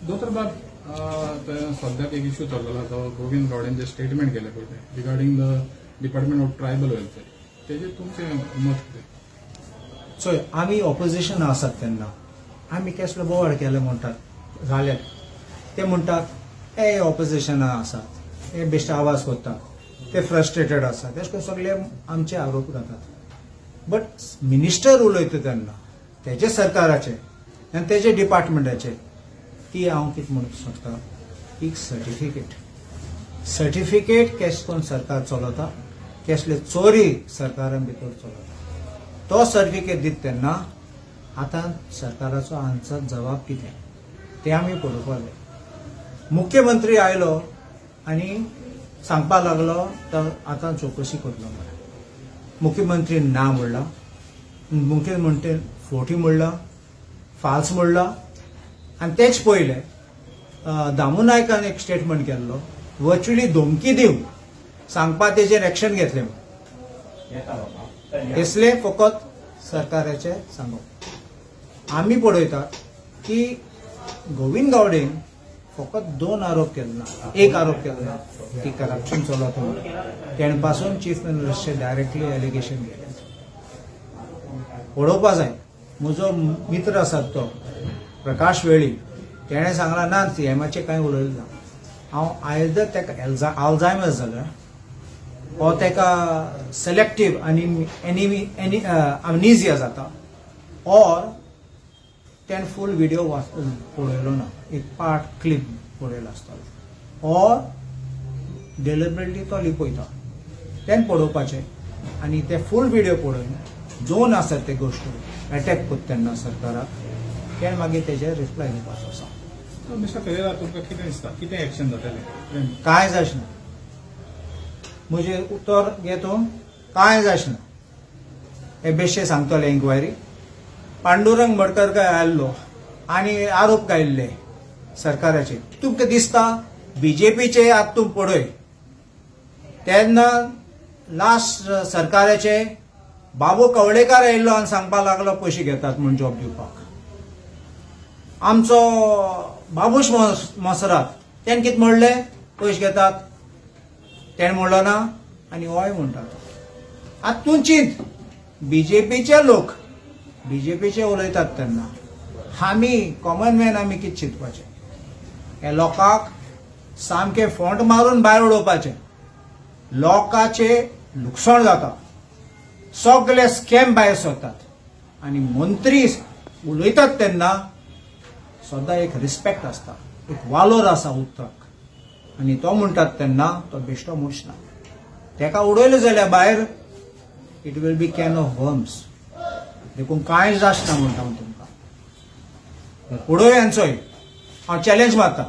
दोतोर बाब, सद्याक एक इश्यू चल्लेलो तो गोविंद गावडेन जे स्टेटमेंट केलें पळय तें regarding the department of tribal welfare, तेजेर तुमचें मत कितें? चोय, आमी ऑपोजिशन आसात तेन्ना आमी केसलो बोवाळ केले म्हणटात जाल्यार ते म्हणटात हे ऑपोजिशना आसात, हे बेश्टे आवाज करतात, ते फ्रस्ट्रेटेड आसात, तेश करून सगळे आमचे आरोप घालतात. बट मिनिस्टर उलयता तेन्ना तेजे सरकाराचे आनी तेजे डिपार्टमेंटाचे ती हांव कितें म्हणूंक सोदता, एक सर्टिफिकेट सर्टिफिकेट केश करून सरकार चलता, केसले चोरी सरकारान भितर चलता, तो सर्टिफिकेट दिता तेन्ना आतां सरकाराचो आन्सर जबाब कितें तें आमी पळोवपाक जाय. मुख्यमंत्री आयलो आनी सांगपाक लागलो तर आतां चवकशी करतलो म्हणून. मुख्यमंत्री ना म्हणला, मुख्यमंत्री फोटी म्हणला, फाल्स म्हणला. आनी तेच पयले दामू नायकान एक स्टेटमेंट केल्लो, वर्च्युअली धमकी दिवन सांगपा तेजेर एक्शन घेतले म्हणून. हेसले फकत सरकाराचे सांगप. आमी पळयतात की गोविंद गावडेन फकत दोन आरोप केले ना, एक आरोप केलो ना की करप्शन चलत म्हणून, तेणे पासून चीफ मिनिस्टरचे डायरेक्टली एलिगेशन केले. पळोवपा जाय. म्हजो मित्र आसा तो प्रकाश वेळी, तेणें सांगलां ना सीएमाचें कांय उलयलें ना. हांव आयदर ताका आल्झायमर्स जाल्या वो ताका सिलेक्टीव आनी अमनिजिया जाता, ऑर तेणें फूल विडियो पळयलो ना, एक पार्ट क्लिप पळयलो आसतलो, ऑर डिलिबरेटली तो लिपयता. तेणें पळोवपाचें आनी ते फूल विडियो पळोवन जोन आसात ते गोश्टी एटॅक करता तेन्ना सरकाराक, तेणें मागीर तेजेर रिप्लाय दिवपाचो आसा. मिस्टर फेरेरा, तुमकां कितें दिसता कितें एक्शन जातलें? कांय जायना. म्हजें उतर घे तूं, कांय जायना. हे बेश्टे सांगतले इन्क्वायरी. पांडुरंग मडकर काय आयल्लो आनी आरोप काडिल्ले सरकाराचे. तुमकां दिसता बीजेपीचे आतां तूं पळय तेन्ना लास्ट सरकाराचे बाबू कवळेकार आयिल्लो आनी सांगपाक लागलो पयशे घेतात म्हूण जॉब दिवपाक. आमचो बाबूश मोसरात तेणें कितें म्हणलें, पयशे घेतात तेणें म्हणलो ना आनी हय म्हणटा. आतां तूं चिंत, बीजेपीचे लोक बीजेपीचे उलयतात तेन्ना आमी कॉमन मॅन आमी कितें चिंतपाचें? हे लोकांक सामकें फोंट मारून भायर उडोवपाचें. लोकांचें लुकसाण जाता, सगळे स्कॅम भायर सरतात आनी मंत्री उलयतात तेन्ना सदां एक रिस्पेक्ट आसता, एक वालोर आसा उतराक, आनी तो म्हणटात तेन्ना तो बेश्टो मनीस ना. तेका उडयलो जाल्यार भायर it will be can of worms. देखून कांय जायना म्हणटा हांव तुमकां. उडय हांचोय हांव चॅलेंज मारता.